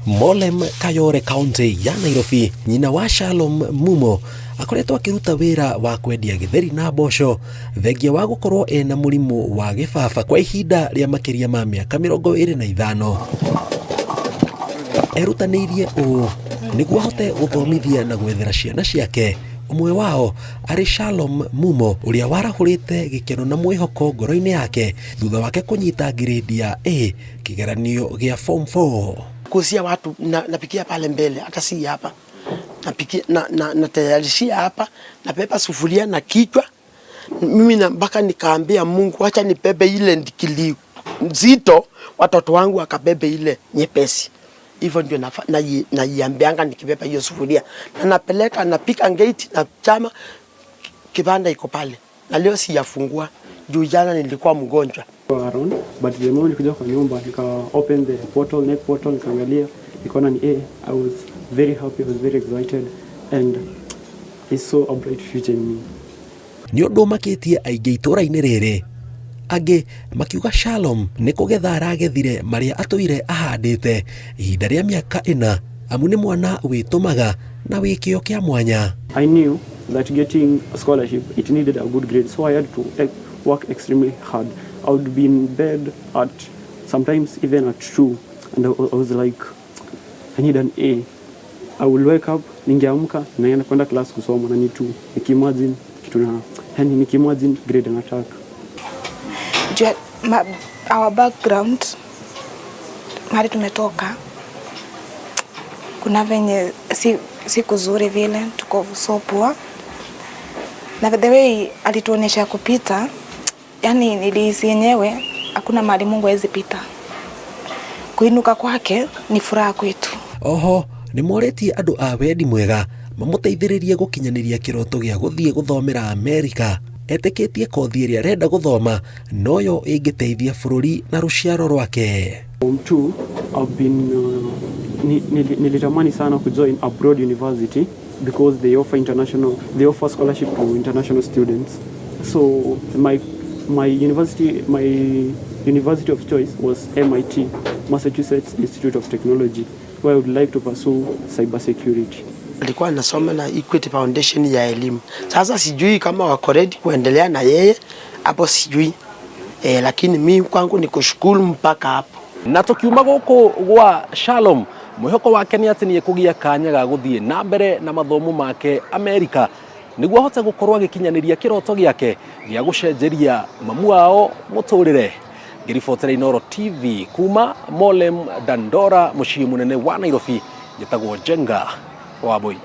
Mowlem Kayore, kaunti ya Nairobi. Nyina wa Shalom Mumo akoretwo akĩruta wĩra wa kwendia gĩtheri na mboco thengia wa gũkorwo ena mũrimũ wa gĩbaba kwa ihinda rĩa makĩria ma mĩaka 25. Erutanĩirie ũũ nĩguo ahote gũthomithia na gwethera ciana ciake, ũmwe wao arĩ Shalom Mumo, ũrĩa warahũrĩte gĩkeno na mwĩhoko ngoro-inĩ yake thutha wake kũnyita ngirĩndi ya A kĩgeranio gĩa form 4. Kuuzia watu na, napikia pale mbele, hata si hapa napikia na, na, natayarishia hapa, nabeba sufuria na kichwa mimi na mpaka nikaambia Mungu, acha nibebe ile ndikili nzito, watoto wangu wakabebe ile nyepesi. Hivyo ndio naiambianga nikibeba hiyo sufuria na napeleka, napika gate na chama kibanda iko pale, na leo sijafungua juu jana nilikuwa mgonjwa. Around, but the moment nikuja kwa nyumba, nika open the portal, KNEC portal, nikaangalia, nikaona ni A. I was very happy, I was very excited and I saw a bright future in me. Nĩ ũndũ ũmakĩtie aingĩ itũũra-inĩ rĩrĩ, angĩ makiuga Shalom nĩ kũgetha aragethire marĩa atũire ahandĩte ihinda rĩa mĩaka 4, amu nĩ mwana wĩtũmaga na wĩ kĩo kĩa mwanya. I knew that getting a scholarship, it needed a good grade, so I had to work extremely hard. I would be in bed at sometimes even at 2, and I was like, "I need an A." I will wake up, ningeamka naenda kwenda class kusoma na ni 2, nikiimagine kitu na yani nikiimagine grade nataka. Juu our background, mahali tumetoka, kuna venye si kuzuri vile, tuko so poor, na the way alituonyesha kupita, yani nilihisi yenyewe hakuna mahali Mungu hawezi pita. Kuinuka kwake ni furaha kwetu. Oho nĩ morĩtie andũ a wendi mwega mamũteithĩrĩrie gũkinyanĩria kĩroto gĩa gũthiĩ gũthomera Amerika. Etĩkĩtie kothi ĩrĩa arenda gũthoma noyo ĩngĩteithia bũrũri na rũciaro rwake. Form 2, I've been nilitamani sana kujoin abroad university because they offer scholarship to international students. So my university of choice was MIT, Massachusetts Institute of Technology, where I would like to pursue cyber security. Alikuwa anasoma na Equity Foundation ya elimu. Sasa sijui kama wako ready kuendelea na yeye hapo, sijui lakini mi kwangu ni kushukuru mpaka hapo. Na tukiuma gũkũ gwa Shalom, mwĩhoko wake nĩ atĩ nĩ ekũgĩa kanya ga gũthiĩ na mbere na mathomo make Amerika nĩguo ahote gũkorwo agĩkinyanĩria kĩroto gĩake gĩa gũcenjeria mamu wao mũtũrĩre. Ngĩribotera Inooro TV kuma Mowlem Dandora, mũciĩ mũnene wa Nairobi, njĩtagwo Njenga Wambui.